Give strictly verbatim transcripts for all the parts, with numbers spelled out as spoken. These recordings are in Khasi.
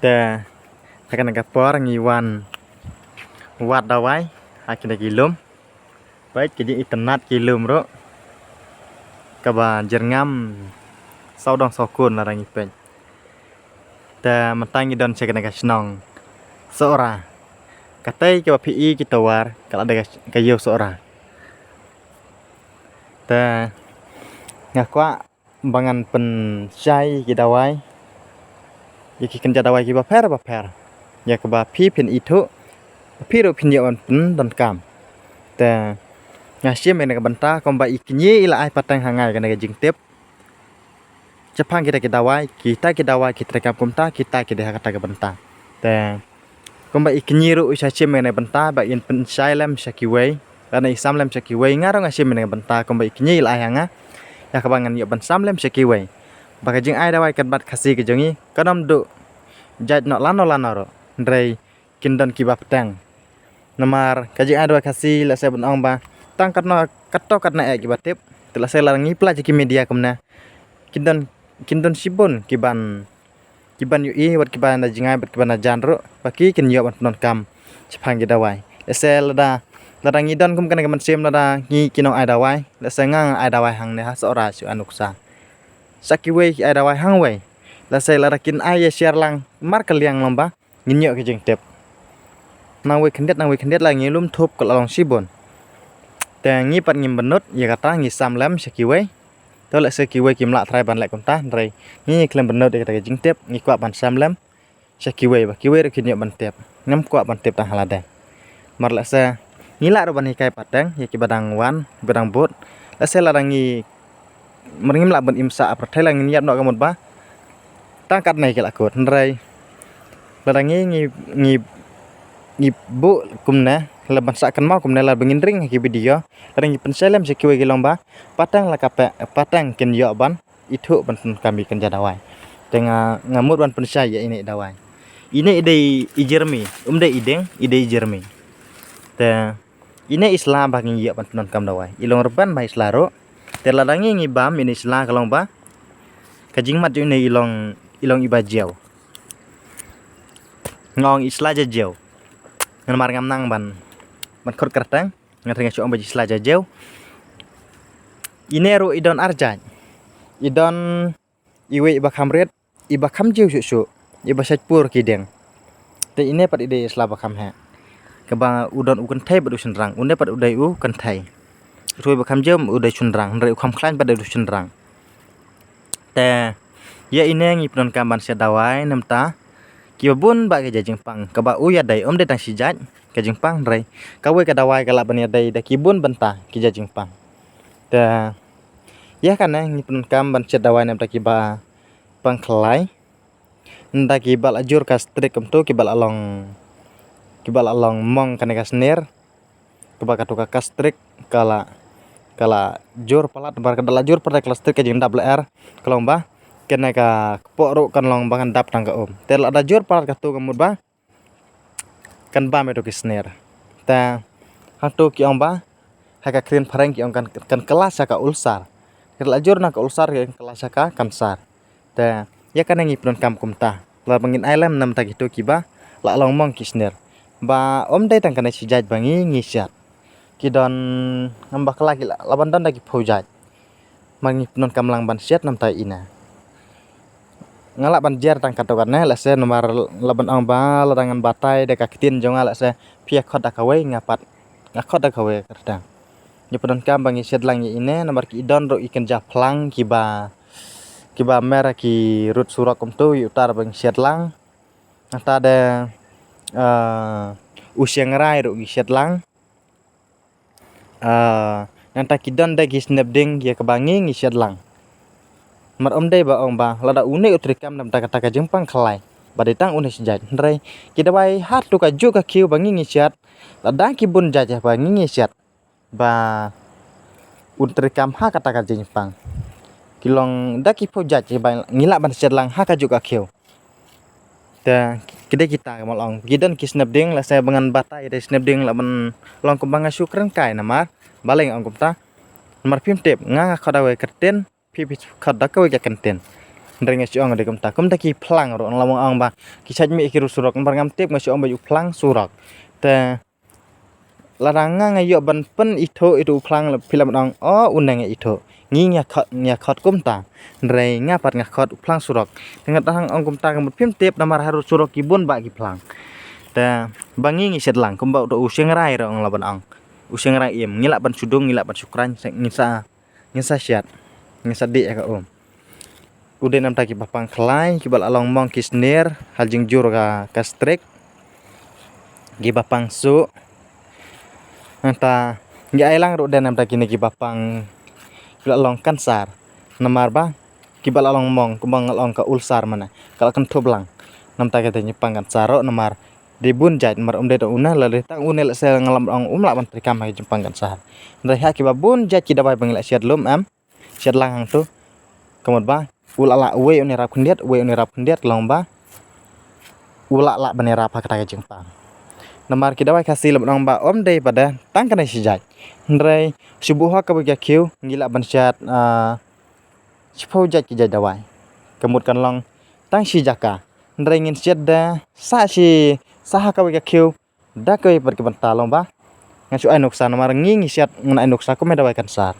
Te ha kane ka por ngi wan wad dawai ha kine ki lum. Peit ka jingitynnat ki lum ruh kaba jyrngam sawdong sawkun lada ngi peit. Te mynta ngi don sha kane ka shnong Sohra. Katei kaba phi i ki tawar ka la dei ka ïew Sohra. Te nga kwah ba ngan pynshai ki dawai, ïa ki kynja dawai kiba pher ba pher, ïa kaba phi phin ithuh, phi ruh phin ïoh ban pyndonkam. Te nga shim ïa kane ka bynta kumba i kñi i la ai pateng ha nga ïa kane ka jingtip shaphang kita ki dawai, kita ki dawai ki treikam kumta, kita ki dei ha kata ka bynta. Te kumba i kñi ruh i sa shim ïa kane ka bynta ba in pynshai lem sha kiwei, lane i sam lem sha kiwei, nga ruh nga shim ïa kane ka bynta kumba i kñi i la ai ha nga, ïa kaba ngan ïoh ban sam lem sha kiwei ba ka jingai dawai katba Khasi ka jong ngi kan ym duh jait noh lano lano ruh. Hynrei kin don kiba pateng. Namar ka jingai dawai Khasi, lehse ban ong ba tang katno katto katne eh kiba tip. Te lehse lada ngi plie sha ki media kumne, kin don, kin don shibun kiban, kiban ïohi, wat kiban da jingai, wat kiban da jan ruh ba ki kin ïoh ban pyndonkam shaphang ki dawai. Lehse lada, lada ngi don kum kane ka mynsiem, lada ngi ki nongai dawai, lehse nga nga ai dawai hangne ha Sohra shu ai nuksa, sha kiwei ki ai dawai hangwei. Lehse lada kin ai ïa share lang markylliang lang ba ngin ïoh ka jingtip. Nangwei khyndiat, nangwei khyndiat la ngi lum thup ka la long shibun. Te ngi pat ngim bynnud ïa kata, ngi sam lem sha kiwei. To lehse kiwei kim lah trai ban leh kumta, hynrei ngi, ngi khlem bynnud ïa kata ka jingtip, ngi kwah ban sam lem sha kiwei ba kiwei ruh kin ïoh ban tip. Ngam kwah ban tip tang ha lade. Namar lehse ngi lah ruh ban hikai pateng ïa kiba dang wan, kiba dang bud. Lehse lada ngi, mar ngim lah ban im sah ha pyrthei, la ngin ïap noh ka mut ba tang katne ki la kut. Hynrei lada ngi, ngi, ngi, ngi buh kumne, lada ban sah kynmaw kumne, lada ba ngin ring ha ki video, lada ngi pynshai lem sha kiwei ki long ba pateng la ka pe, pateng kin ïoh ban ithuh ban pyndonkam ïa ki kynja dawai. Te nga, nga mut ban pynshai ïa ine i dawai. Ine i dei i jyrmi, um dei i dieng, i dei i jyrmi. Te ine i sla ba ngi ïoh ban pyndonkam dawai, i long rben bha i sla ruh. Te lada ngi, ngi bam ine i sla ka long ba ka jingmat jong ine i long, i long iba jew. Nga ong i sla jajew. Namar ngam nang ban, ban khot kyrteng. Nga thrang nga shu ong ba i sla jajew. Ine ruh i don ar jait. I don iwei iba kham rit, iba kham jew shuh shuh, iba shait pur ki dieng. Te ine pat i dei i sla ba kham heh, kaba u don u kynthei bad u shynrang. Une pat u dei u kynthei. Ruh iba kham jew u dei shynrang, hynrei u kham khlaiñ pat dei u shynrang. Te ïa ine ngi pyndonkam ban siat dawai, namta kiba bun bah ki jait jingpang. Kaba u ïadei um dei tang shi jait ka jingpang, hynrei kawei ka dawai ka lah ban ïadei da ki bun bynta ki jait jingpang. Te ïa kane ngi pyndonkam ban siat dawai namta kiba pang khlaiñ. Nda kiba la jur ka strik kumto, kiba la long, kiba la long mong kane ka sner. Kaba kato ka, ka strik ka la, ka la jur palat, bar ka da la jur palat ka la strik ka jingdap lyer. Ka long ba kane ka kpoh ruh kan long ba kan dap tang ka um. Te lada jur palat kato ka mut ba kan bam ïa to ki sner. Te hangto ki ong ba ha ka kren phareng ki ong kan, kan kylla sha ka ulsar. Ka la jur na ka ulsar, kan kylla sha ka kansar. Te ïa kane ngi pyndonkam kumta, lada ba ngin ai lem namta kito kiba la long mong ki sner. Ba um dei tang kane shi jait ba ngi, ngi siat. Ki don, ngam bakla ki la, la ban don da ki phew jait. Mar ngi pyndonkam lang ban siat namta ine. Nga lah ban jer tang katto katne, lehse namar la ban ong ba lada ngan batai da ka ktien jong nga, lehse phi ïa khot da kawei, nga pat nga khot da kawei ka kyrteng. Ngi pyndonkam ba ngi siat lang ïa ine namar ki don ruh i kynja phlang kiba, kiba mer ha ki rud surok kumto, ïa uta ruh ba ngi siat lang. Nangta de, eh, u shynrai ruh ngi siat lang. Ah, nangta ki don de ki snep dieng ïa kaba ngi, ngi siat lang. Mar um dei ba ong ba lada une u treikam namta kata ka jingpang khlaiñ ba dei tang une shi jait, hynrei ki dawai ha tu ka juk ka khiew ba ngi, ngi siat, lada ki bun jait ba ngi, ngi siat ba un treikam ha kata ka jingpang. Ki long da ki phew jait ba ngi lah ban siat lang ha ka juk ka khiew. Te ki dei kita, ka mut ong ki don ki snep dieng, lehse ba ngan batai da snep dieng lah ban long kumba nga shu kren kai namar balei nga ong kumta. Namar phim tip, nga nga khot da kawei ka ktien, phi phi khot da kawei ka ktien. Hynrei nga shu ong dei kumta, kumta ki phlang ruh, nga la ong ba ki shait mih ki ruh surok, namar ngam tip, nga shu ong ba u phlang surok. Te lada nga nga ïoh ban pynithuh ïa u phlang, phi lah ban ong, oh, une nga ithuh. Ngi nga khot, nga khot kumta. Hynrei nga pat nga khot u phlang surok. Te nga tang ong kumta ka mut phim tip, namar harud surok ki bun bah ki phlang. Te ba ngi ngi shet lang kumba uto u shynrai ruh nga la ban ong. U shynrai im, ngi lah ban shu dung, ngi lah ban shu khraiñ, ngin sa, ngin sa shet, ngin sa dih ïa ka um. U dei namta kiba pang khlai, kiba la long mong ki snier ha jingjur ka, ka strik, kiba pang suh. Nangta ngi ai lang ruh dei namta kine kiba pang, kiba la long kansar. Namar ba kiba la long mong, kumba nga la ong ka ulsar mane, ka la kynthup lang. Namta kata jingpang kansar ruh namar dei bun jait, namar um dei tang une, lada dei tang une lehse nga la ong um lah ban treikam ha ka jingpang kansar. Hynrei ha kiba bun jait ki dawai ba ngi la shet lum em, shet lang hangto. Ka mut ba u la lah uwei un ïarap khyndiat, uwei un ïarap khyndiat, ka long ba u la lah ban ïarap ha kata ka jingpang. Namar ki dawai Khasi la ban ong ba um dei pat de tang kane shi jait. Hynrei shu buh ha kawei ka khiew ngi lah ban shet, ah, shiphew jait ki jait dawai. Ka mut kan long tang shi jaka. Hynrei ngin shet de sa shi, sa ha kawei ka khiew da kawei pat ka bynta, long ba ngan shu ai nuksa, namar ngi ngi shet, ngan ai nuksa kum dawai kansar.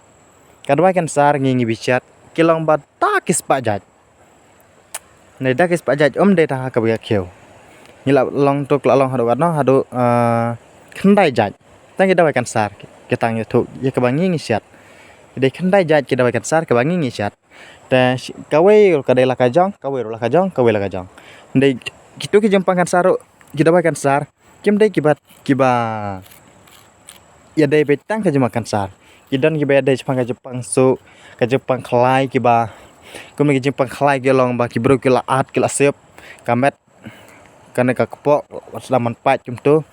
Ka dawai kansar ngi ngi bi shet ki long ba da ki spah jait. Hynrei da ki spah jait um dei tang ha kawei ka khiew. Ngi la long to, la long haduh katno, haduh, ah, khyndai jait. Tang ki dawai kansar ki tang ïathuh ïa kaba ngi ngi shet. Dei khyndai jait ki dawai kansar kaba ngi ngi shet. Te shi-, kawei ruh ka dei la ka jong, kawei ruh la ka jong, kawei la ka jong. Hynrei kito ki jingpang kansar ruh, ki dawai kansar kim dei kiba, kiba ïadei beit tang ka jingpang kansar. Ki don kiba ïadei shaphang ka jingpang suh, ka jingpang khlai, kiba, kum ki jingpang khlai ki long ba ki briew ki la at, ki la sep ka met, kane ka kpoh, sdang ban pait kumto.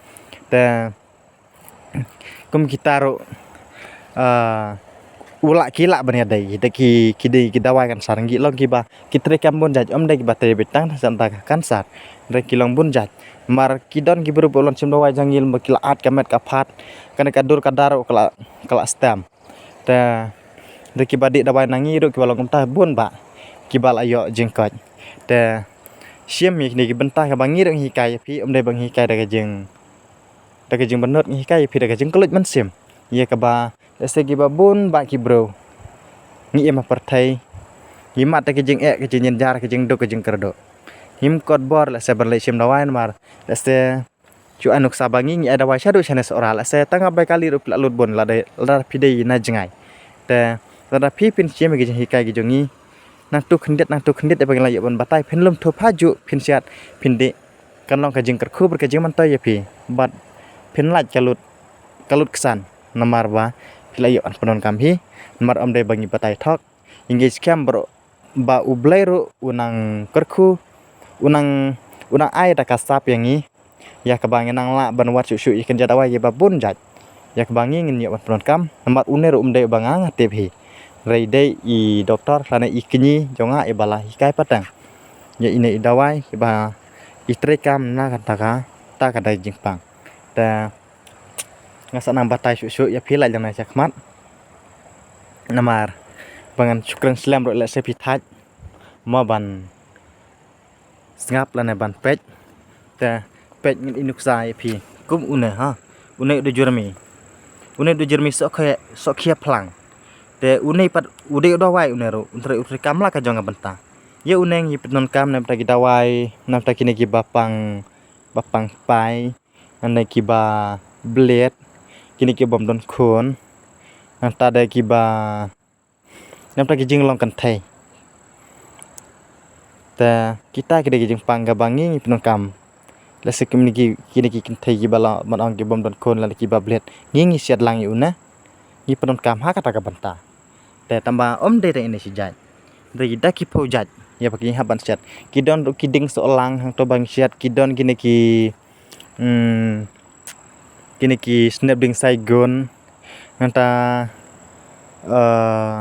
Te kum kita ruh, ah, u lah ki lah ban ïadei da ki, ki dei ki dawai kansar, ngi long kiba ki treikam bun jait, um dei kiba trei beit tang sa da ka kansar. Hynrei ki long bun jait. Namar ki don ki briew ba u la shim dawai jong ngi lem ba ki la at ka met ka phad, kane ka dur ka dar ruh ka la, ka la stem. Te dei kiba dih dawai na ngi ruh kiba long kumta bun bah kiba la ïoh jingkoit. Te shim ïa kine ki bynta kaba ngi ruh ngi hikai ïa phi, um dei ba ngi hikai da ka jing, da ka jingbynud, ngi hikai ïa phi da ka jingkylluid mynsiem. Ïa kaba lehse kiba bun bah ki briew ngi im ha pyrthei, ngi mad da ka jingeh, ka jingjynjar, ka jingduk, ka jingkyrduh. Ngim kot bor lehse ban leit shim dawai namar lehse shu ai nuksa ba ngi ngi ai dawai shaduh shane Sohra, lehse tang ka bai kali ruh phi la lut bun, lada, lada phi dei na jngai. Te lada phi phin shim ïa ki jinghikai ki jong ngi, nangto khyndiat, nangto khyndiat ïa ba ngi la ïoh ban batai, phin lum thup hajuh, phin shet, phin dih, kan long ka jingkyrkhu bad ka jingmyntoi ïa phi. Bad phin lait ka lut, ka lut ksan namar ba phi la ïoh ban pyndonkam hi. Namar um dei ba ngi batai thok, ngi skhem baroh ba U Blei ruh u nang kyrkhu, u nang, u nang ai da ka sap ïa ngi, ïa kaba ngin nang lah ban wad shuh shuh ïa ki jait dawai kiba bun jait, ïa kaba ngi ngin ïoh ban pyndonkam. Namar une ruh um dei uba nga nga tip hi, hynrei dei i doktor lane i kñi jong nga iba la hikai pateng ïa ine i dawai kiba i treikam na kata ka, ta ka dei jingpang. Te nga sa nang batai shuh shuh ïa phi lait lane shakhmat. Namar ba ngan shu kren slem ruh lehse phi thait mo ban sngap lane ban peit. Te peit, ngin ïa nuksa ïa phi kum une, ha. Une u dujyrmi. Une u dujyrmi Sohkhia, Sohkhia phlang. Te une pat u dei u dawai une ruh, u trei, u treikam la ka jong ka bynta. Ïa une ngi pyndonkam na bynta ki dawai, na bynta kine kiba pang, ba pang pai, na kiba bled, kine ki bym don khun, nangta de kiba, na bynta ki jinglong kynthei. Te kita ki dei ki jingpang kaba ngi ngi pyndonkam. Lehse kine ki, kine ki kynthei kiba la, ban ong ki bym don khun lane kiba bled, ngi ngi shet lang ïa une, ngi pyndonkam ha kata ka bynta. Te tangba um dei tang ine shi jait, dei da ki phew jait ïa ba ki hap ban shet. Ki don ruh ki dieng sohlang hangto ba ngi shet, ki don kine ki, hmm, kine ki snep dieng Saigon, nangta, eh,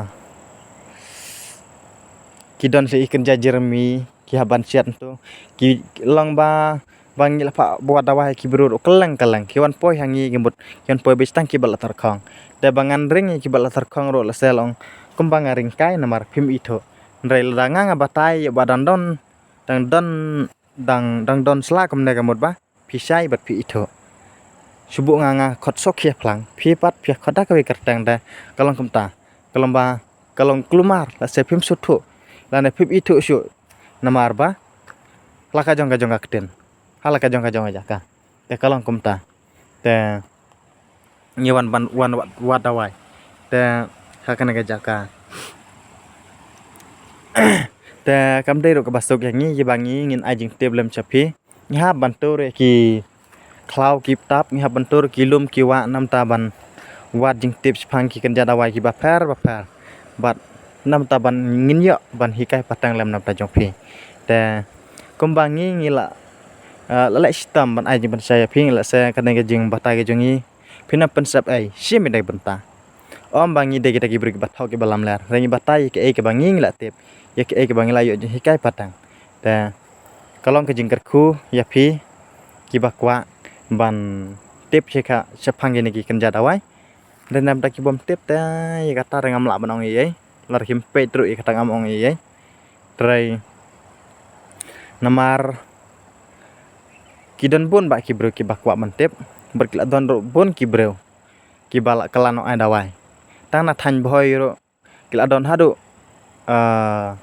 ki don sa i kynja Jeremy, ki hap ban shet hangto. Ki long ba, ba ngi la phah bad dawai ki briew ruh kylleng kylleng, ki wan poi ha ngi ki mut ki wan poi beit tang kiba la tyrkhong. Te ba ngan ring ïa kiba la tyrkhong ruh lehse long kumba nga ring kai namar phim ithuh. Hynrei lada nga nga batai ïa ba dang don, dang don, dang, dang don sla kumne ka mut ba phi shai bad phi ithuh. Shu buh nga nga khot suk khia phlang, phi pat phi khot da kawei ka kyrteng te ka long kumta. Ka long ba, ka long kulmar, lada phim sngewthuh, lane phim ithuh shuh. Namar ba la ka jong ka jong ka ktien, ha la ka jong ka jong ka jaka. Te ka long kumta. Te ngi wan ban wan wad, wad dawai. Te ha kane ka jaka. Te kam dei ruh kaba suk ïa ngi, ïa ba ngi ngin ai jingtip lem sha phi. Ngi hap ban tur ïa ki khlaw ki btap, ngi hap ban tur ki lum ki wah, namta ban wad jingtip shaphang ki kynja dawai kiba pher ba pher. Bad namta ban ngin ïoh ban hikai pateng lem namta jong phi. Te kumba ngi ngi la, eh, la leh shitom ban ai jingpynshai ïa phi, ngi la, se kane ka jingbatai ka jong ngi phin ym pynsep ei, shim ïa dei bynta. Ym ba ngi dei kita ki briew kiba thok kiba lamler, hynrei ngi batai ïa kaei kaba ngi ngi la tip, ïa kaei kaba ngi la ïoh jinghikai pateng. Te ka long ka jingkyrkhu ïa phi kiba kwah ban tip sha ka, shaphang kine ki kynja dawai. Te namta ki bym tip te ïa kata ruh ngam lah ban ong ei ei. Lada kim peit ruh ïa kata ngam ong ei ei. Hynrei namar ki don bun bah ki briew kiba kwah ban tip, bad ki la don ruh bun ki briew kiba la kylla noh ai dawai. Tang na thaiñ Bhoi ruh ki la don haduh, eh,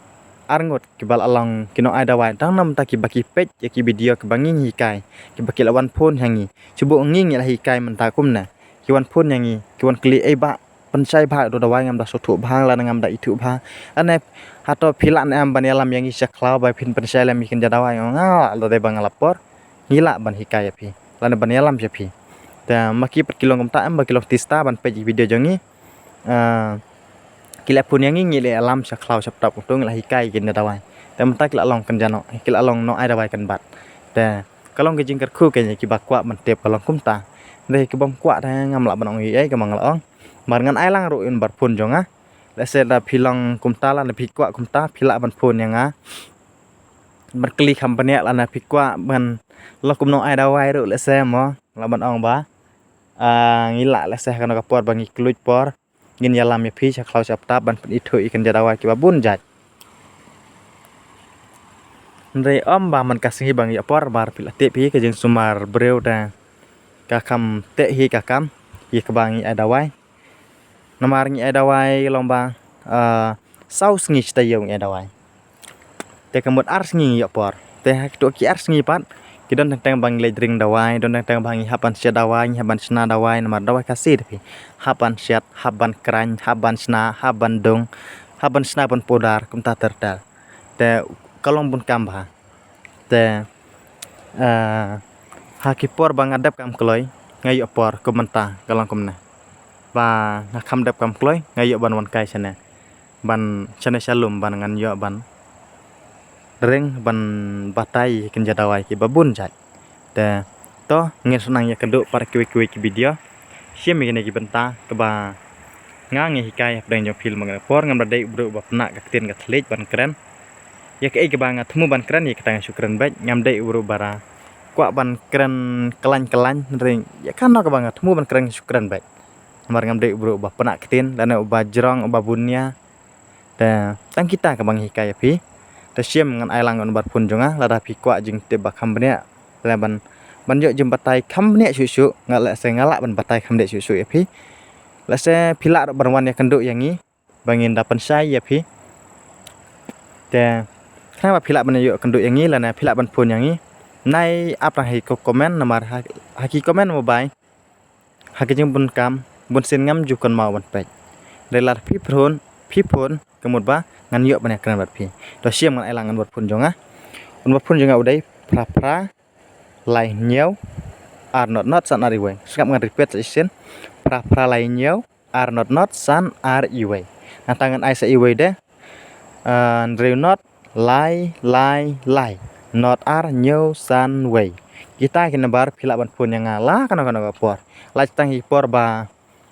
arngut kiba la long ki nong ai dawai. Tang namta kiba ki peit ïa ki video kiba ngi ngi hikai, kiba ki la wan phone ha ngi. Shu buh ngi ngi la hikai mynta kumne, ki wan phone ha ngi, ki wan kylli, "Ei bah, pynshai bha, ïa u dawai ngam da sngewthuh bha, lane ngam da ithuh bha. Lane hato phi lah ne em ban ïalam ïa ngi sha khlaw ba phin pynshai lem ïa ki kynja dawai?" Nga la dei ba nga la por, ngi lah ban hikai ïa phi, lane ban ïalam sha phi. Te ma ki pat ki long kumta em, ba ki long tista ban peit ïa ki video jong ngi. Ah, ki la phone ïa ngi, ngi la ïalam sha khlaw sha btap, kumta ngi la hikai ïa ki kynja dawai. Te mynta ki la long kynja noh, ki la long nong ai dawai kynbat. Te ka long ka jingkyrkhu kane, kiba kwah ban tip ka long kumta. Hynrei ki bym kwah te ngam lah ban ong ei ei, kaba nga la ong. Namar ngan ai lang ruh ïa u number phone jong nga. Lehse lada phi long kumta lane phi kwah kumta, phi lah ban phone ïa nga ban kylli kham bniah, lane phi kwah ban long kum nong ai dawai ruh, lehse mo, lah ban ong ba, ah, ngi lah, lehse ha kano ka por ba ngi kylluid por, ngin ïalam ïa phi sha khlaw sha btap ban pynithuh ïa ki kynja dawai kiba bun jait. Hynrei ym ba man ka sngi ba ngi ïoh por, namar phi la tip hi ka jingsumar briew te ka kham teh hi ka kam ïa kaba ngi ai dawai. Namar ngi ai dawai long ba, ah, saw sngi shi taïew ngi ai dawai. Te ka mut ar sngi ngi ïoh por. Te ha kito ki ar sngi pat, ki don teng teng ba ngi leit ring dawai, don teng teng ba ngi hap ban shet dawai, ngi hap ban shna dawai, namar dawai Khasi te phi. Hap ban shet, hap ban kren, hap ban shna, hap ban dung, hap ban shna ban powder, kumta ter ter. Te ka long bun kam bha. Te, eh, ha ki por ba nga dep kam kloi, nga ïoh por, kum mynta ka long kumne. Ba nga kham dep kam kloi, nga ïoh ban wan kai shane. Ban shane sha lum, ban ngan ïoh ban ring, ban batai ïa ki kynja dawai kiba bun jait. Te to, ngin sa nang ïakynduh pat ha kiwei kiwei ki video. Shim ïa kine ki bynta kaba nga ngi hikai hapdeng jong phi. Lem bad ka por, ngam da dei u briew uba pynah ka ktien ka thylliej ban kren. Ïa kaei kaba nga thmu ban kren, ïa kata nga shu kren beit. Ngam dei u briew uba kwah ban kren khlaiñ khlaiñ, hynrei ïa kano kaba nga thmu ban kren nga shu kren beit. Namar ngam dei u briew uba pynah ktien, lane uba jrong, uba bun nia. Te tang kita kaba ngi hikai ïa phi. Te shim, ngan ai lang ïa u number phone jong nga, lada phi kwah jingtip ba kham bniah, lane ban, ban ïoh jingbatai kham bniah shuh shuh, nga, lehse nga lah ban batai kham bniah shuh shuh ïa phi. Lehse phi lah ruh ban wan ïakynduh ïa ngi, ba ngin da pynshai ïa phi. Te khnang ba phi lah ban ïakynduh ïa ngi, lane phi lah ban phone ïa ngi, nai ap tang ha ki comment, namar ha, ha ki comment mobile, ha ki jingbun kam, bun sien ngam ju kynmaw ban peit. Hynrei lada phi phone, phi phone, ka mut ba ngan ïoh ban ïakren bad phi. To shim, ngan ai lang ïa u number phone jong nga. U number phone jong nga u dei phra phra lai hynñiew ar not not san ar iwei. Sngap, ngan repeat sa shisien. Phra phra lai hynñiew ar not not san ar iwei. Nangta ngan ai sa iwei de. Ah, hynriew not lai lai lai not ar hynñiew san wei. Kita ki number phi lah ban phone ïa nga la kano kano ka por. Lait tang ki por ba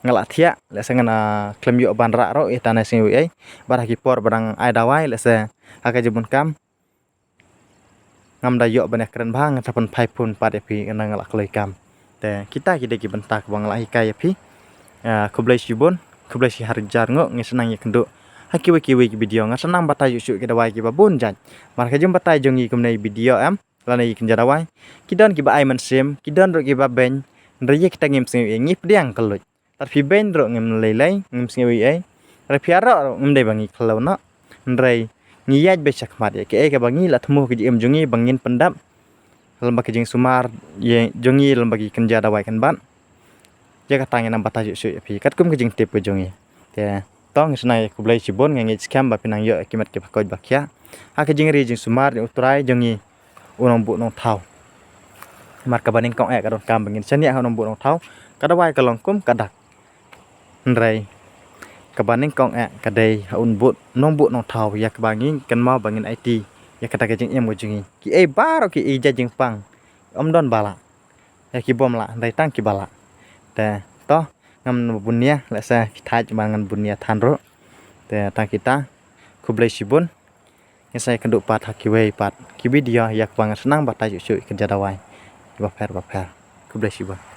nga la thiah, lehse nga la khlem ïoh ban rah ruh ïa kata ne sngi wei ei. Bad ha ki por ba dang ai dawai, lehse ha ka jingbun kam ngam da ïoh ban ïakren bha, nga sa pynphai phone pat ïa phi, nga la kloi kam. Te kita ki dei ki bynta kaba nga la hikai ïa phi. Ah, khublei shibun, khublei shi hajar nguh, ngin sa nang ïakynduh Ha kiwei kiwei ki video nga sa nang batai shuh shuh ki dawai kiba bun jait. Mar ka jingbatai jong ngi kumne video em, lane ïa ki kynja dawai, ki don kiba ai mynsiem, ki don ruh kiba beiñ. Hynrei ïa kita ngim sngew ei, ngi pdiang kylluid. Lada phi beiñ ruh ngim lei lei, ngim sngew ei ei. Lada phi ïaroh ruh ngim dei ba ngi khlaw noh. Hynrei ngi ïaid beit shakhmat ïa kaei kaba ngi la thmu ka jingim jong ngi ba ngin pyndap lem bad ka jingsumar ïa jong ngi lem bad ki kynja dawai kan bat. Ïa kata ngi nang batai shuh shuh ïa phi katkum ka jingtip ka jong ngi. Te to ngi sa ai khublei shibun, nga ngeit skhem ba phi nang ïoh ïa ki met kiba koit ba khiah ha ka jingri jingsumar jong U Trai jong ngi U Nongbuh Nongthaw. Mar kaba nyngkong eh ka donkam ba ngin shaniah ha U Nongbuh Nongthaw, ka dawai ka long kum ka dak. Hynrei kaba nyngkong eh ka dei ha U Nongbuh Nongthaw ïa kaba ngi kynmaw ba ngin aiti ïa kata ka jingim ka jong ngi. Kiei baroh kiei jait jingpang, ym don ba lah. Ïa ki bym lah, hynrei tang kiba lah. Te to, ngam bun nia, lehse phi thait ba ngan bun nia than ruh. Te tang kita, khublei shibun. Ngin sa ïakynduh pat ha kiwei pat ki video ïa kaba ngan sa nang batai shuh shuh ïa ki kynja dawai kiba pher ba pher. Khublei shibun.